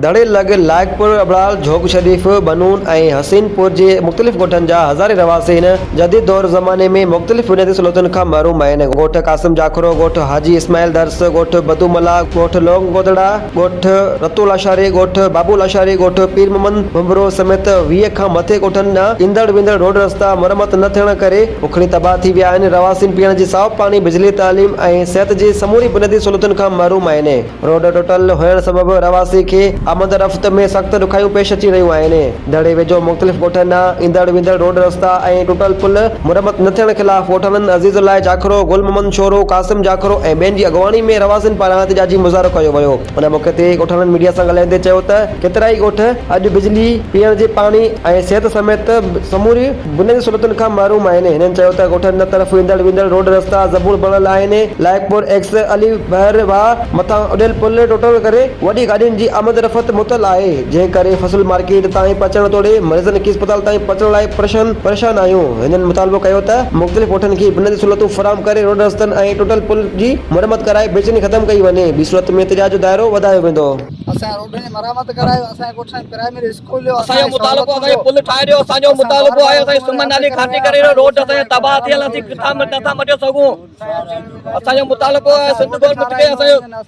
دڙي لڳ لائقپور، ابڙال، جهوڪ شريف، بنون ۽ حسين پور جي مختلف ڳوٺن جا هزارين رهواسي هن جديد دور زماني ۾ مختلف بنيادي سهولتن کان محروم آهن. ڳوٺ قاسم جاکرو، ڳوٺ حاجي اسماعيل درس، ڳوٺ بدو ملاح، ڳوٺ لونگ گودڙا، ڳوٺ رتو لاشاري، ڳوٺ بابو لاشاري، ڳوٺ پير محمد ڀنڀرو سميت 20 کان مٿي ڳوٺن ڏانهن ايندڙ ويندڙ روڊ رستا مرمت نه ٿيڻ ڪري اکڙي تباهه ٿي ويا آهن، رهواسين پيئڻ جي صاف پاڻي، بجلي، تعليم ۽ صحت جي سموري بنيادي سهولتن کان محروم آهن. روڊ ٽٽل هئڻ سبب رهواسين کي آمد رفت ۾ سخت ڏکايون پيش اچي رهيون آهن. دڙي ويجهو مختلف ڳوٺن ڏانهن ايندڙ ويندڙ روڊ رستا ۽ ٽٽل پل مرمت نه ٿيڻ خلاف ڳوٺاڻن عزيز الله جاکرو، گل محمد شورو، قاسم جاکرو ۽ ٻين جي اڳواڻي ۾ رهواسين پاران احتجاجي مظاهرو ڪيو ويو. ان موقعي تي ڳوٺاڻن ميڊيا سان ڳالهائيندي چيو ته ڪيترائي ڳوٺ اڄ بجلي، پيئڻ جي پاڻي ۽ صحت سميت سموري بنيادي سهولتن کان محروم آهن. هنن چيو ته ڳوٺن طرف ايندڙ ويندڙ روڊ رستا زبون بڻيل آهن، لائق پور ايڪس علي بحر واهه مٿان اڏيل پل ٽٽڻ ڪري وڏي گاڏين جي آمد رفت معطل آهي، جنهن ڪري فصل مارڪيٽ تائين پهچڻ توڙي مريضن کي اسپتال تائين پهچڻ لاء پريشان پريشان آهيون. هنن مطالبو ڪيو ته مختلف ڳوٺن کي بنيادي سهولتون فراهم ڪري روڊ رستن ۽ ٽٽل پل جي مرمت ڪرائي بيچيني ختم ڪئي وڃي، ٻي صورت ۾ احتجاج جو دائرو وڌايو ويندو. اسان جي روڊن جي مرمت ڪرايو اسان جي ڳوٺ ۾ پرائمري اسڪول ڏيو اسان جو مطالبو اسان کي پل ٺاهي ڏيو اسان جو مطالبو آهي اسان جي سمن نالي کاٽي ڪري ڏيو روڊ اسان جا تباهه ٿيل اسين ڪٿان نٿا مٽي سگهون اسان جو مطالبو آهي سنڌ گورنمينٽ کي اسان جو.